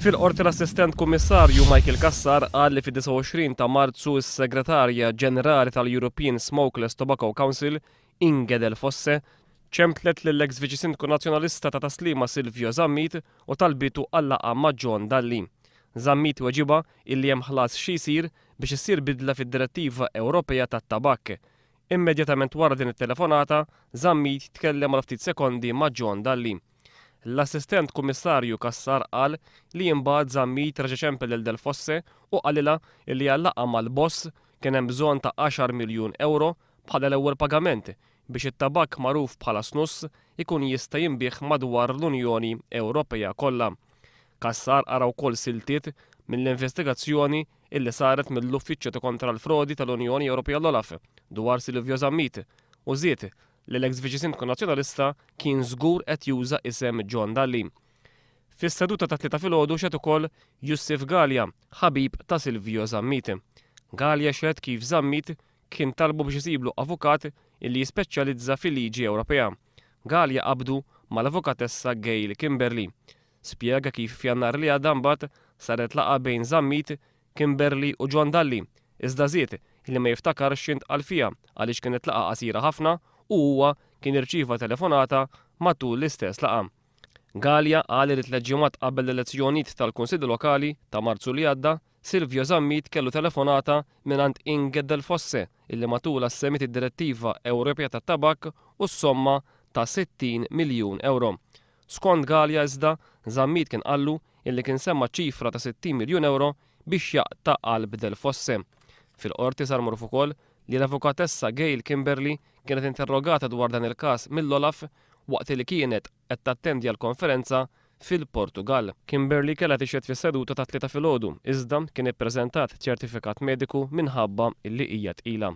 Fil-Qorti l-Assistent Kummissarju Michael Cassar qal li fid-29 ta' Marzu s-Segretarja Ġenerali tal-European Smokeless Tobacco Council, Inge Delfosse, ċemplet lill-eks Viċi Sindku Nazzjonalista ta' Tas-Sliema Silvio Zammit u talbitu għal laqgħa ma' John Dalli. Zammit weġibha illi hemm ħlas xi jsir biex issir bidla fid-Direttiva Ewropea tat-Tabakk. Immedjatament wara din it-telefonata, Zammit tkellem għal ftit sekondi ma' John Dalli. L-Assistent Kummissarju Cassar qal li imbagħad Zammit reġa' ċempel lil Delfosse u qalilha li għal-laqgħa mal-boss kien hemm bżonn ta' għaxar miljun ewro bħala l-ewwel pagament biex it-tabakk magħruf bħala snus ikun jista' jinbiegħ madwar l-Unjoni Ewropea kollha. Cassar qara wkoll siltiet mill-investigazzjoni illi saret mill-Uffiċċju ta' Kontra l-Frodi tal-Unjoni Ewropea l-OLAF dwar Silvio Zammit u żied li l-eks Viċi Sindku Nazzjonalista kien żgur qed juża isem John Dalli. Fis-seduta tat-Tlieta filgħodu xehed ukoll Youssef Galea, ħabib ta' Silvio Zammit. Galea xehed kif Zammit kien talbu biex isiblu avukat illi jispeċjalizza fil-liġi Ewropea. Galea qabdu mal-avukatessa Gail Kimberley. Spjega kif f'Jannar li għadda mbagħad saret laqgħa bejn Zammit, Kimberley u John Dalli, iżda żied li ma jiftakarx x'intqal fiha għaliex kienet laqgħa qasira ħafna u huwa kien irċieva telefonata matul l-istess laqgħa. Galea qal li tlett ġimgħat qabel l-elezzjonijiet tal-Kunsilli Lokali ta' Marzu li għadda, Silvio Zammit kellu telefonata mingħand Inge Delfosse illi matulha semmiet id-Direttiva Ewropea tat-Tabakk u s-somma ta' 60 miljun ewro. Skont Galea iżda, Zammit kien qallu illi kien semma ċ-ċifra ta' 60 miljun ewro biex jaqta' qalb Delfosse. Fil-Qorti sar magħruf ukoll li l-avukatessa Gail Kimberley kienet interrogata dwar dan il-każ mill-OLAF waqt li kienet qed tattendi għal konferenza fil-Portugall. Kimberley kellha tixhed fis-seduta tat-Tlieta filgħodu iżda kien ippreżentat ċertifikat mediku minħabba illi hija tqila.